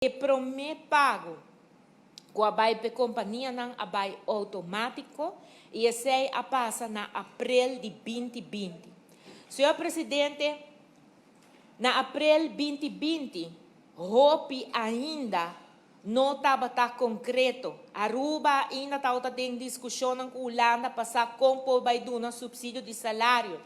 E promé pago ku a bai pa kompanianan a bai outomátiko i esei a pasa na aprel di 2020. Señor Presidente, na aprel 2020, hopi ainda no tabata konkreto. Aruba ainda tabata den diskushon ku Hulanda pa sa kon por bai duna supsidio di salario.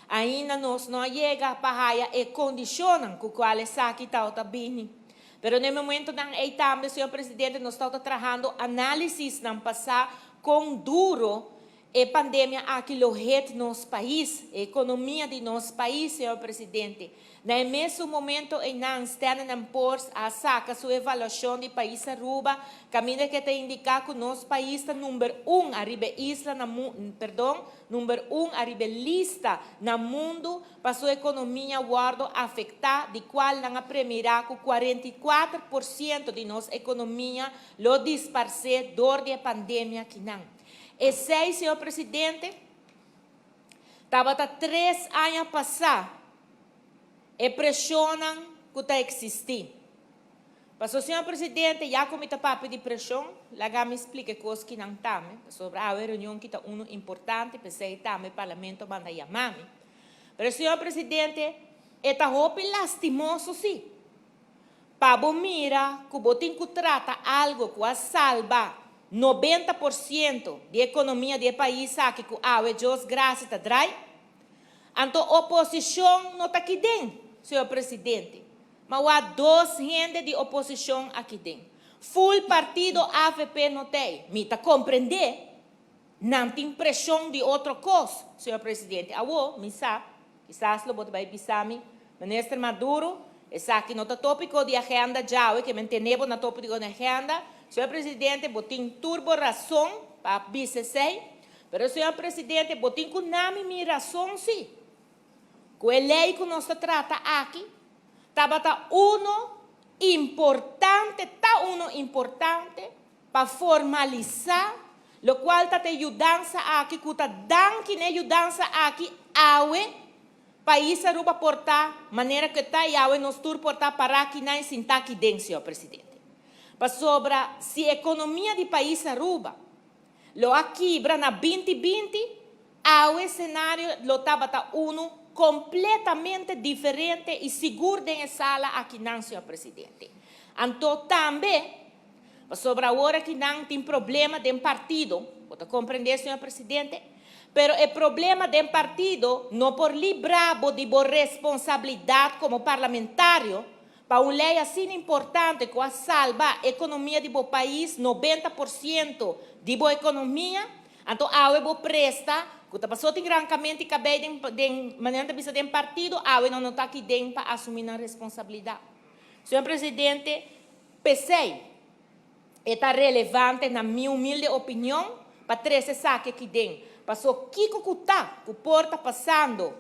Ainda nos no a yega pa e kondishonnan ku kual esaki tabata bini. Pero na momentonan ei tambe, señor Presidente, nos ta trahando análisis nan pasa kon duru e pandemia aki lo hit nos pais, ekonomia di nos pais, señor Presidente. Na mesun momento, einan Standard Poor's a saka su evaluashon di pais Aruba, kaminda ku ta indiká ku nos pais ta number 1 ariba isla na, perdon, number 1 ariba lista na mundu pa su ekonomia wòrdu afektá, di kual nan a premirá ku 44% di nos ekonomia lo disparsé dor di e pandemia akinan. Esei, señor Presidente, tabata 3 aña pasá e preshonnan ku ta eksistí. Paso, señor Presidente, ya ku mi ta papia di preshon, laga mi splika kos ku nan tambe, sobre e reunion ku ta un importante, p'esei tambe parlamento a manda yama mi. Pero, señor Presidente, ta hopi lastimoso sí. Pa bo mira ku bo tin ku trata algu ku a salba 90% di ekonomia di e pais aki ku awe Dios grasia ta drai. Anto oposishon no ta aki den, señor Presidente. Ma tin dos hende di oposishon aki den. Full partido AVP no tin. Mi ta komprondé. Nan tin preshon di otro kos, señor Presidente. Awo, mi sa, kisas lo bo ta bai bisa mi, Minister Maduro, esaki no ta tópiko di agenda ya, ke mi tene na tópiko di agenda. Señor Presidente, bo tin tur bo rason pa bisa esei, pero, señor Presidente, bo tin ku duna mi mi rason sí. Ku e lei ku nos ta trata aki, tabata uno importante, ta uno importante pa formalisá lokual ta e yudansa aki, ku ta danki na e yudansa aki, awe, pais Aruba por ta, manera ku ta i awe nos tur por ta pará akinan sintá aki den, señor Presidente. Pasobra si ekonomia di pais Aruba lo a kibra na 2020, e senario lo tabata uno kompletamente diferente i sigur den sala akinan, señor Presidente. Anto tambe, pasobra awor akinan tin problema den partido, bo ta komprondé, señor Presidente, pero e problema den partido no por libra bo di bo responsabilidat komo parlamentario pa un lei asina importante ku a salba ekonomia di bo pais, 90% di bo ekonomia, anto awe bo presta, ku ta pasó tin rankamentu kabei den manera di bisa den partido, awe no ta aki den pa asumí e responsabilidat. Señor Presidente, p'esei, ta relevante, na mi humilde opinion, pa trese esaki aki den. Pasó kiko ku ta, ku por ta pasando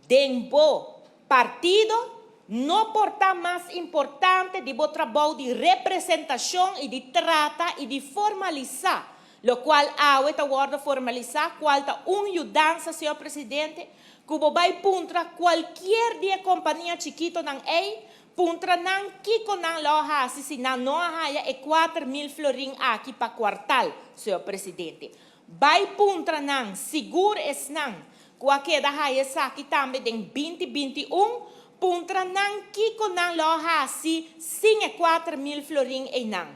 den bo partido, no por ta mas importante di bo trabou di representashon i di trata i di formalisá, lokual awe ta wòrdu formalisá, kual ta un yudansa, señor Presidente, ku bo bai puntra kualke di kompania chikitunan ei, puntra nan kiko nan lo hasi si nan no haya e 4 mil florin aki pa kwartal, señor Presidente. Bai puntra nan, sigur esnan, ku a keda haya esaki tambe den 2021, puntra nan kiko nan lo hasi sin e 4 mil florin einan.